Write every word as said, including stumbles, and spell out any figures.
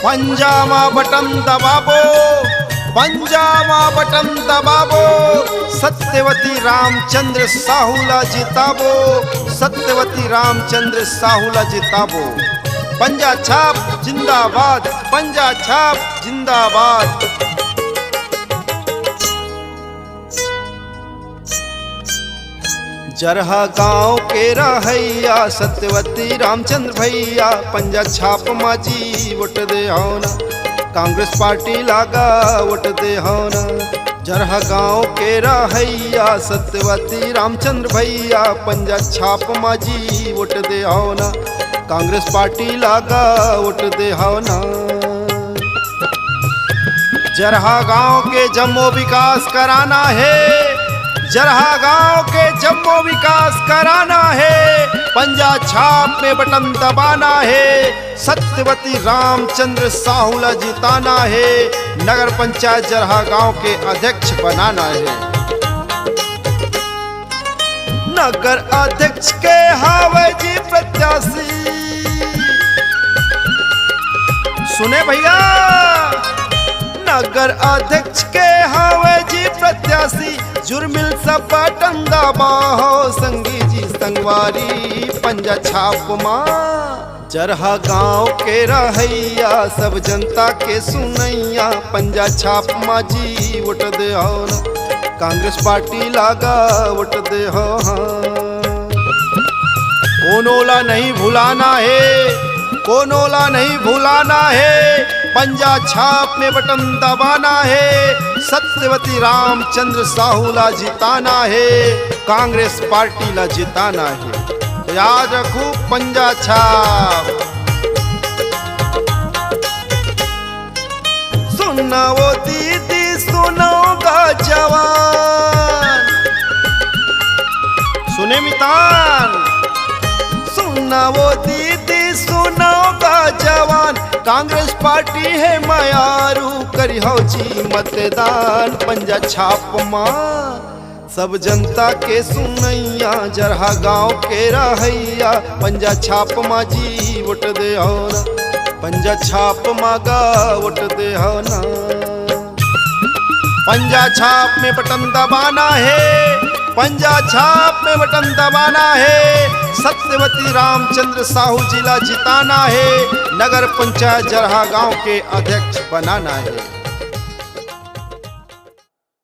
पंजा मा बटन दबाबो, पंजा मा बटन दबाबो, सत्यवती रामचंद्र साहू ला जिताबो, सत्यवती रामचंद्र साहू ला जिताबो। पंजा छाप जिंदाबाद, पंजा छाप जिंदाबाद। जरहा गांव के रहइया सत्यवती रामचंद्र भैया, पंजा छाप मा जी वोट दे हव ना, कांग्रेस पार्टी ला गा वोट दे हव ना। जरहा गांव के रहइया सत्यवती रामचंद्र भैया, पंजा छाप मा जी वोट दे हव ना, कांग्रेस पार्टी ला गा वोट दे हव ना। जरहा गांव के जम्मो विकास कराना हे, जरहा गांव के जम्मो विकास कराना हे, पंजा छाप में बटन दबाना हे, सत्यवती रामचंद्र साहू ला जिताना हे, नगर पंचायत जरहा गांव के अध्यक्ष बनाना हे। नगर अध्यक्ष के हावय जी प्रत्याशी। सुने भैया, नगर अध्यक्ष के हावय जी प्रत्याशी, जुर्मिल सब बटन दबाहो संगी जी संगवारी, पंजा छाप मा जरहा गांव के रहइया सब जनता के सुनइया, पंजा छाप मा जी वोट दे हव ना, कांग्रेस पार्टी ला गा वोट दे हव। कोनो ला नहीं भुलाना हे, कोनो ला नहीं भुलाना हे, पंजा छाप में बटन दबाना हे, सत्यवती रामचंद्र साहू ला जिताना हे, कांग्रेस पार्टी ला जिताना हे। तो याद रखू, पंजा छाप। सुनव दीदी, सुनव गा जवान। सुने मितान, सुनव दीदी, सुनव गा जवान। कांग्रेस पार्टी हे मयारू, करिहव जी मतदान। पंजा छाप मा सब जनता के सुनइया, जरहा गांव के रहइया, पंजा छाप मा जी वोट दे हव ना, पंजा छाप मा गा वोट दे हव ना। पंजा छाप में बटन दबाना हे, पंजा छाप में बटन दबाना हे, सत्यवती रामचंद्र साहू जी ला जिताना हे, नगर पंचायत जरहा गांव के अध्यक्ष बनाना हे।